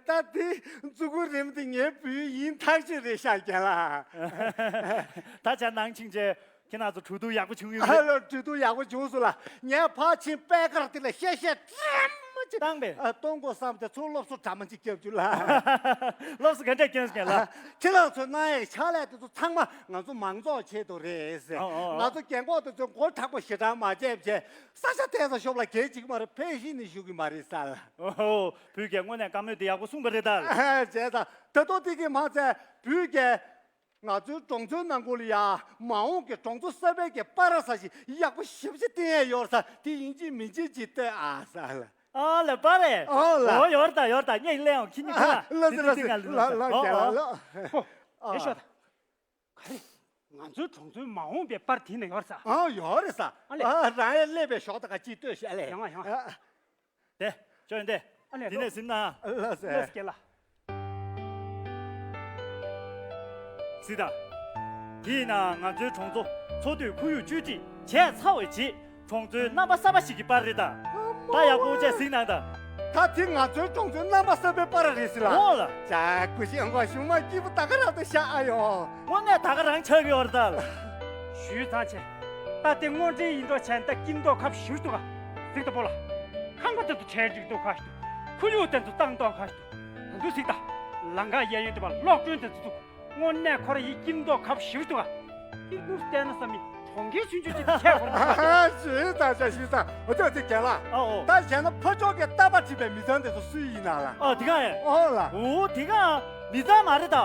ད་དེ་མཛུ་གུ་རིམ་དེ་ངའི་བུ་ཡིན་ཐག་ཆོད་རེད་ཤག་རྒན་ལགས། ད་ཆ་ནང་ཆིང་ཆེ་ཁྱེད་རང་ཚོ་གྲོས་བསྡུར་ཡག་པོ་བྱུང་ཡོད་ཨ་རེད། ལོ་གྲོས་བསྡུར་ཡག་པོ་བྱུང་སོང་ལ། ངས་ཕར་ཕྱིན་པད་དཀར་དེ་ལ་བཤད་བཤད་བཀྲ་མ་ཅིག་བཏང་པས། ཨ་གཏོང་དགོས་བསམ་སྟེ་ཚུར་སློབ་གསོ་འདྲ་མ་ཅིག་བརྒྱབ་བཅུག་ལ། སློབ་གསོ་ག་འདྲས་སྐྱོན་སོང་ལ། ཁྱེད་རང་ཚོས་གནང་ཡག་ཕྱག་ལས་དེ་ཚོ་ཚང་མ་ང་ཚོ་མང་ཚོགས་ཆེད་དུ་རེད་ཟེར། ཨོ་ཨོ་ཨོ། ང་ཚོ་རྒན་གོག་དེ་ཚོས་མགོ་མཁྲེགས་པོ་ཞེ་དྲག་མ་བྱས་བྱས། ས་ཆ་དེ་ཚོ་ཤོབ་ལ་གལ་ཅིག་མ་རེད། ཕལ་ཤིན་ནས་ཞུ་གི་མ་རེད་ས་ལ། ཨོ་ཧོ། བུས་ཀྱིས་དངོས་གནས་བཀའ་མོལ་དེ་ཡག་པོ་གསུངས་པ་རེད་ད། བྱས་ཙང་ད་དུང་དེ་གི་མ་ཚད་བུས་ཀྱིས་ང་ཚོའི་གྲོང་ཚོའི་ནང་ཁུལ་ལ་ཡ་མ་འོངས་ཀྱི་གྲོང་ཚོ་གསར་པའི་གི་པར་ས་ཞིག་ཡག་པོ་ཞེ་པོ་ཅིག་བསྟན་ཡ་ཡོད་ས་དེ་ཡིན་གཅིག་མིན་གཅིག་ཅིག་ལྟོས་ཨ་ས་ལ། ཨ་ལ་པར་རེད། ཨོ་ལ། ཨོ་ཡོད་རེད་ད་ཡོད་རེད་ད་ངས་གླེང་ཡོང་ཁྱི་གཉིས་ཀ་ལ་ལ་ཟེར་ལ་ཟེར་ལ་ལ་ལ་ལ་ལ། ཨོ་ཨོ། ཨོ་ཡེ་ཤོད་ད། ག་རེ། ང་ཚོའི་གྲོང་ཚོའི་མ་འོངས་པའི་པར་དེ་ན་ཡོད་རེད་ས། ཨ་ཡོད་རེད་ས། ཨ་ལས། ཨ་རང་ཡང་སླེབས་པའི་ཞོགས་ད་ག་ཅིག་ལྟོས་ཤིག་ཨ་ལས། ཡོང་ཨ་ཡོང་ཨ། ཨ། དེ་ཅོ་ཡོན་ཏན། ཨ་ལས། དེ་ནས་ཟིན་ན། ལ་ཟེར། ལ་ཟེར་ལ། ཟིན་ད། དེས་ན་ང་ཚོའི་གྲོང་ཚོ་འཚོ་སྡོད་ཁོར་ཡུག་བཅོས་སྒྲིག་བྱས་ཚར་བའི་རྗེས། གྲོང་ཚོའི་རྣམ་པ་གསར་པ་ཞིག་གི་པར་རེད་ད། ད་ཡག་པོ་བྱས་གཟིགས་གནང་ད། ད་དེ་ང་ཚོའི་གྲོང་ཚོའི་རྣམ་པ་གསར་པའི་པར་རེད་ཟེར་ལ། འོ་ལ། ཅག་གུ་ཤི་ཡང་གོ་ཤུ་མ་སྐྱིད་པོ་ད་ག་རང་དུ་ཤ་ཨ་ཡོ། དངོས་གནས་ད་ག་རང་ཆགས་ཡོད་རེད་ད། ཞུས་ཚང་ཆེ། ད་དེ་དངོས་འབྲེལ་ཡིན་འགྲོ་བྱས་ད་སྐྱིད་མདོག་ཁ་པོ་ཞུ་འདུག་ག་གཟིགས་ད་པོ་ལ། ཁང་པ་དེ་ཚོ་གྲལ་སྒྲིག་འདུག་ག་ཞུ། ཁོར་ཡུག་དེ་ཚོ་བཏང་འདུག་ག་ཞུ། ད་འདུག་གཟིགས་ད། ལམ་ཁ་གཡས་གཡོན་དེ་པ་གློག་སྒྲོན་དེ་ཚོ་འདུག་དངོས་གནས་ཁོ་ར་ཡི་སྐྱིད་མདོག་ཁ་པོ་ཞེ་པོ་འདུག་ག་ཁྱེད་ནུབ་བལྟས་ན་བསམ་མི་གྲོང་ཁྱེར་ཆུང་ཆུང་ཅིག་ཏུ་ཁྱད་པར་འདུག་ག་ཞུས་དང་ཤ་ཞུས་དང་འོ་ཅོག་ཅིག་རྒན་ལགས། ཨ་འོ། ད་བྱས་ན་ཕ་ཕྱོགས་ཀྱི་རྟ་པ་བྲིས་པའི་མི་ཚང་དེ་ཚོ་སུའི་ཡིན་ན་ལ། ཨ་དེ་ག་ཡ། ཨོ་ལ། འོ་དེ་ག་མི་ཚང་མ་རེད་ད།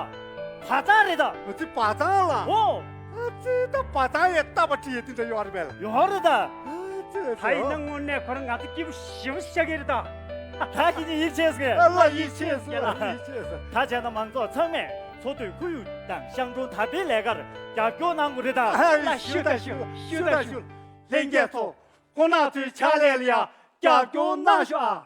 བ་ཚང་རེད་ད། འོ་ཙི་བ་ཚང་ལ། འོ། ཨ་ཙི་ད་བ་ཚང་ཡི་རྟ་པ་བྲིས་ཡི་དེ་འདྲ་ཡོད་རེད་པས་ལ། ཡོད་རེད་ད། ཨ་ཙི་ད་ཡིན་ན་དངོས་གནས་ཁོ་རང་ང་ཚོ་སྐྱིད་པོ་ཞེ་པོ་ཤ་གི་རེད་ད། ད་ཁྱེད་ཀྱིས་ཡིད་ཆེས་སོང་ངས། ཨ་ལ་ཡིད་ཆེས་སོང་ཡིད་ཆེས་སོང་། ད་བྱས་ན་མང་ཚོགས་ཚང་མས་འཚོ་སྡོད་ཁོར་ཡུག་དང་ཤང་གྲོང་དར་སྤེལ་ལས་ཀར་རྒྱབ་སྐྱོར་གནང་དགོས་རེད་ད། ཨ་ལ་ཞུ་ད་ཞུ་ཞུ་ད་ཞུ། ལྷན་རྒྱས་ཚོ་ཁོང་རྣམ་ཚོའི་ཕྱག་ལས་ལ་ཡང་རྒྱབ་སྐྱོར་གནང་ཤོག་ཨ།